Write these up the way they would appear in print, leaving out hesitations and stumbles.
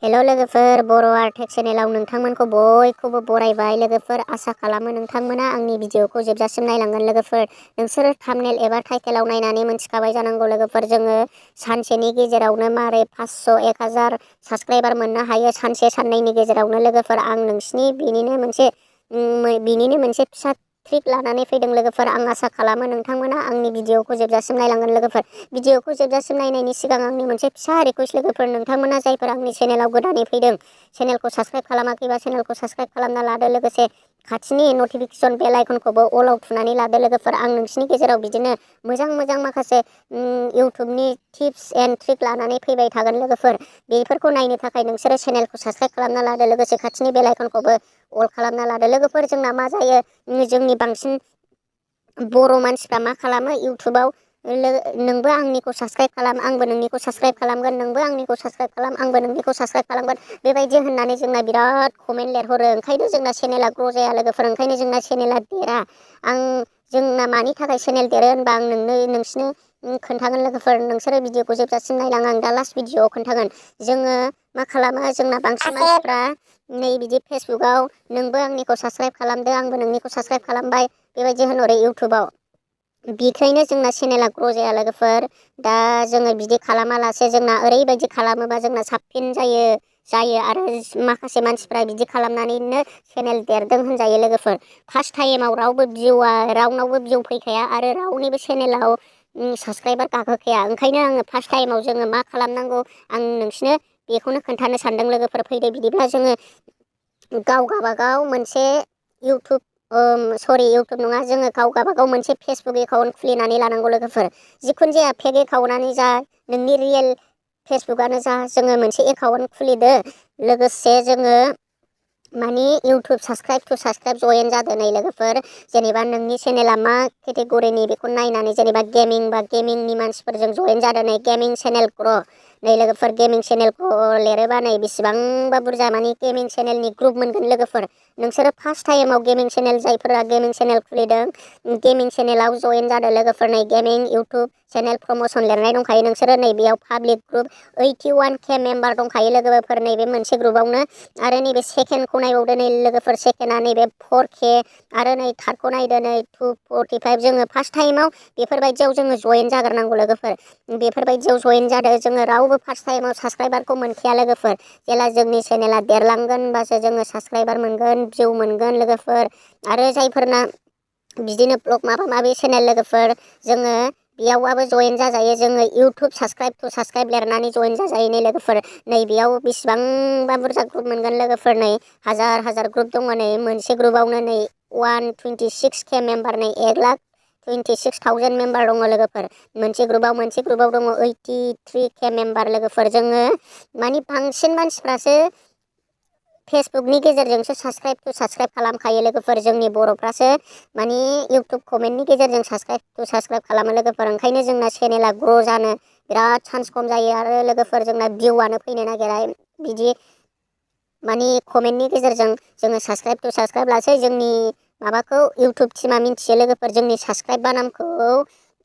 हेल' लोगोफोर बर' आर्टेक चेनेलाव नोंथांमोनखौ बयखौबो बरायबाय। लोगोफोर आसा खालामो नोंथांमोना आंनि भिडिअखौ जोबजासिम नायलांगोन। लोगोफोर नोंसोर थाम्बनेल एबा टाइटेलाव नायनानै मोनथिखाबाय जानांगौ। लोगोफोर जोङो सानसेनि गेजेरावनो मारै 500 1000 साबस्क्राइबार मोननो हायो सानसे साननैनि गेजेरावनो। लोगोफोर आं नोंसिनि बिनिनो मोनसे फिसा ट्रिक लानानै फैदों। लोगोफोर आं आसा खालामो नोंथांमोना आंनि भिडिअखौ जोबजासिम नायलांगोन। लोगोफोर भिडिअखौ जोबजासिम नायनायनि सिगां आंनि मोनसे फिसा रिक्वेस्ट। लोगोफोर नोंथांमोना जायफोर आंनि चेनेलाव गोदानै फैदों चेनेलखौ साबस्क्राइब खालामाखैबा चेनेलखौ साबस्क्राइब खालामना लादो। लोगोसे खाथिनि नटिफिकेसन बेल आइकनखौबो अलाव थुनानै लादो। लोगोफोर आं नोंसिनि गेजेराव बिदिनो मोजां माखासे इउटुबनि टिप्स एन्ड ट्रिक लानानै फैबाय थागोन। लोगोफोर बेफोरखौ नायनो थाखाय नोंसोरो चेनेलखौ साबस्क्राइब खालामना लादो। लोगोसे खाथिनि बेल आइकनखौबो अल खालामना लादो। लोगोफोर जोंना मा जायो, जोंनि बांसिन बर' मानसिफ्रा मा खालामो इउटुबाव नोंबो आंनिखौ साबस्क्राइब खालाम आंबो नोंनिखौ साबस्क्राइब खालामगोन, नोंबो आंनिखौ साबस्क्राइब खालाम आंबो नोंनिखौ साबस्क्राइब खालामगोन, बेबायदि होननानै जोंना बिराद कमेन्ट लिरहरो। ओंखायनो जोंना चेनेला ग्र' जाया। लोगोफोर ओंखायनो जोंना चेनेला देरा। जोंना मानि थाखाय चेनेल देरो होनबा आं नोंसिनो खोन्थागोन। लोगोफोर नोंसोरो भिडिअखौ जोबजासिम नायलां। आं दा लास्ट भिडिअआव खोन्थागोन। जोङो मा खालामो, जोंना बांसिन मानसिफ्रा नै बिदि फेसबुकआव नोंबो आंनिखौ साबस्क्राइब खालामदो आंबो नोंनिखौ साबस्क्राइब खालामबाय बेबायदि होनहरो इउटुबाव। बेखायनो जोंना चेनेला ग्र' जाया। लोगोफोर दा जोङो बिदि खालामालासे जोंना ओरैबायदि खालामोबा जोंना साबसिन जायो आरो माखासे मानसिफ्रा बिदि खालामनानैनो चेनेल देरदों होनजायो। लोगोफोर फार्स्ट टाइमाव रावनावबो भिउ फैखाया आरो रावनिबो चेनेलाव साबस्क्राइबार गाखोखाया। ओंखायनो आङो फार्स्ट टाइमाव जोङो मा खालामनांगौ आं नोंसिनो बेखौनो खोन्थानो सानदों। लोगोफोर फैदो बिदिब्ला जोङो गावबागाव मोनसे इउटुब नङा, जोङो गावबागाव मोनसे फेसबुक एकाउन्ट खुलिनानै लानांगौ। लोगोफोर जिखुनु जाया फेक एकाउन्टआनो जा नोंनि रियेल फेसबुकआनो जा जोङो मोनसे एकाउन्ट खुलिदो। लोगोसे जोङो मानि इउटुब साबस्क्राइब जयेन जादो। नै लोगोफोर जेनेबा नोंनि चेनेला मा केटेगरिनि बेखौ नायनानै जेनेबा गेमिंनि मानसिफोरजों जयेन जादों। नै गेमिं चेनेल ग्र'। नै लोगोफोर गेमिं चेनेलखौ लिरोबा नै बेसेबांबा बुरजा मानि गेमिं चेनेलनि ग्रुप मोनगोन। लोगोफोर नोंसोरो फार्स्ट टाइमाव गेमिं चेनेल जायफोरा गेमिं चेनेल खुलिदों गेमिं चेनेलाव जयेन जादों। लोगोफोर नै गेमिं इउटुब चेनेल प्रम'सन लिरनाय दंखायो। नोंसोरो नै बेयाव पाब्लिक ग्रुप 81K मेम्बार दंखायो। लोगोफोर नैबे मोनसे ग्रुपावनो आरो नैबे सेकेन्डखौ नायबावदो। नै लोगोफोर सेकेन्डआ नैबे 4K आरो नै थार्डखौ नायदो नै 245। जोङो फार्स्ट टाइमाव बेफोरबायदियाव जोङो जयेन जाग्रोनांगौ। लोगोफोर बेफोरबायदियाव जयेन जादों। जोङो रावबो फार्स्ट टाइमाव साबस्क्राइबारखौ मोनखाया। लोगोफोर जेला जोंनि चेनेला देरलांगोन होनबासो जोङो साबस्क्राइबार मोनगोन, भिउ मोनगोन। लोगोफोर आरो जायफोरना बिदिनो ब्लग माबा माबि चेनेल लोगोफोर जोङो बेयावबाबो जयेन जाजायो। जोङो इउटुब साबस्क्राइब लिरनानै जयेन जाजायो। नै लोगोफोर नै बेयाव बेसेबांबा बुरजा ग्रुप मोनगोन। लोगोफोर नै हाजार ग्रुप दङ। नै मोनसे ग्रुपावनो नै 126K मेम्बार, नै 1,26,000 मेम्बार दङ। लोगोफोर मोनसे ग्रुपाव दङ 83K मेम्बार। लोगोफोर जोङो मानि बांसिन मानसिफ्रासो फेसबुकनि गेजेरजोंसो साबस्क्राइब खालामखायो। लोगोफोर जोंनि बर'फ्रासो मानि इउटुब कमेन्टनि गेजेरजों साबस्क्राइब खालामो। लोगोफोर ओंखायनो जोंना चेनेला ग्र' जानो बिराद चान्स खम जायो। आरो लोगोफोर जोंना भिउआनो फैनो नागिरा। बिदि मानि कमेन्टनि गेजेरजों जोङो साबस्क्राइब लासै जोंनि माबाखौ इउटुब टिमा मिन्थियो। लोगोफोर जोंनि साबस्क्राइब बानामखौ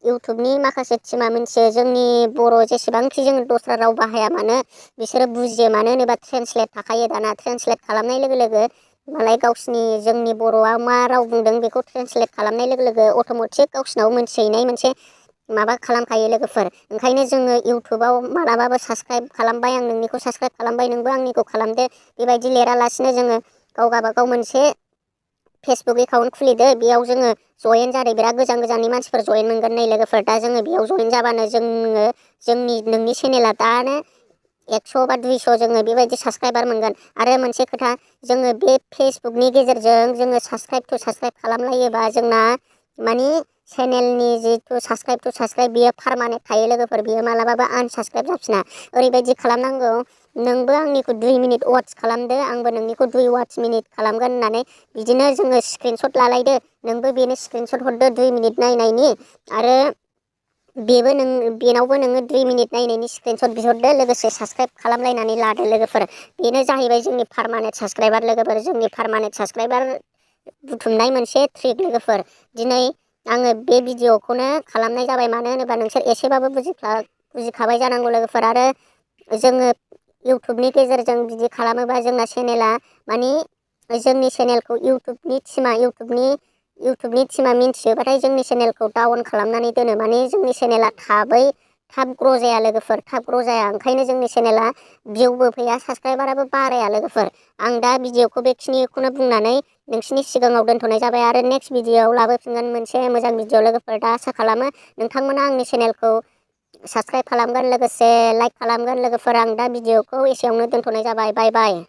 इउटुबनि माखासे टिमा मिन्थियो। जोंनि बर' जेसेबांखि जों दस्रा राव बाहाया मानो बिसोरो बुजियो। मानो होनोबा ट्रेन्सलेट थाखायो दाना। ट्रेन्सलेट खालामनाय लोगो लोगो मालाय जोंनि बर'आ मा राव बुंदों बेखौ ट्रेन्सलेट खालामनाय लोगो लोगो अट'मेटिक गावसिनाव मोनथिहैनाय मोनसे माबा खालामखायो। लोगोफोर ओंखायनो जोङो इउटुबाव मालाबाबो साबस्क्राइब खालामबाय आं नोंनिखौ साबस्क्राइब खालामबाय नोंबो आंनिखौ खालामदो बेबायदि लिरालासिनो जोङो गावबागाव मोनसे फेसबुक एकाउन्ट खुलिदो। बेयाव जोङो जयेन जादों। बिराद गोजाननि मानसिफोर जयेन मोनगोन। नै लोगोफोर दा जोङो बेयाव जयेन जाबानो नोंनि चेनेला दानो 100 बा 200 जोङो बेबायदि साबस्क्राइबार मोनगोन। आरो मोनसे खोथा, जोङो बे फेसबुकनि गेजेरजों जोङो साबस्क्राइब खालामलायोबा जोंना मानि चेनेलनि जिथु साबस्क्राइब बियो पारमानेन्ट थायो। लोगोफोर बियो मालाबाबो आनसाबस्क्राइब जाफिना। ओरैबायदि खालामनांगौ, नोंबो आंनिखौ 2 मिनिट वाट्स खालामदो आंबो नोंनिखौ 2 मिनिट खालामगोन होननानै बिदिनो जोङो स्क्रिनशट लालायदो। नोंबो बेनो स्क्रिनशट हरदो 2 मिनिट नायनायनि आरो बेनावबो नोङो 2 मिनिट नायनायनि स्क्रिनशट बिहरदो। लोगोसे साबस्क्राइब खालामलायनानै लादो। लोगोफोर बेनो जाहैबाय जोंनि पारमानेन्ट साबस्क्राइबार। लोगोफोर जोंनि पारमानेन्ट साबस्क्राइबार बुथुमनाय मोनसे ट्रिक। लोगोफोर दिनै आङो बे भिडिअखौनो खालामनाय जाबाय। मानो होनोबा नोंसोर एसेबाबो बुजिखाबाय जानांगौ। लोगोफोर आरो जोङो इउटुबनि गेजेरजों बिदि खालामोबा जोंना चेनेला माने जोंनि चेनेलखौ इउटुबनि टिमा मिन्थियोबाथाय जोंनि चेनेलखौ डाउन खालामनानै दोनो। माने जोंनि चेनेला थाब ग्र' जाया लोगोफोर, थाब ग्र' जाया। ओंखायनो जोंनि चेनेला भिउबो फैया, साबस्क्राइबाराबो बाराया लोगोफोर। आं दा भिडिअखौ बेखिनिखौनो बुंनानै नोंसिनि सिगाङाव दोनथ'नाय जाबाय आरो नेक्स्ट भिडिअआव लाबोफिनगोन मोनसे मोजां भिडिअ लोगोफोर। दा आसा खालामो नोंथांमोना आंनि चेनेलखौ साबस्क्राइब खालामगोन, लोगोसे लाइक खालामगोन लोगोफोर। आं दा भिडिअखौ एसेयावनो दोनथ'नाय जाबाय। बाय बाय।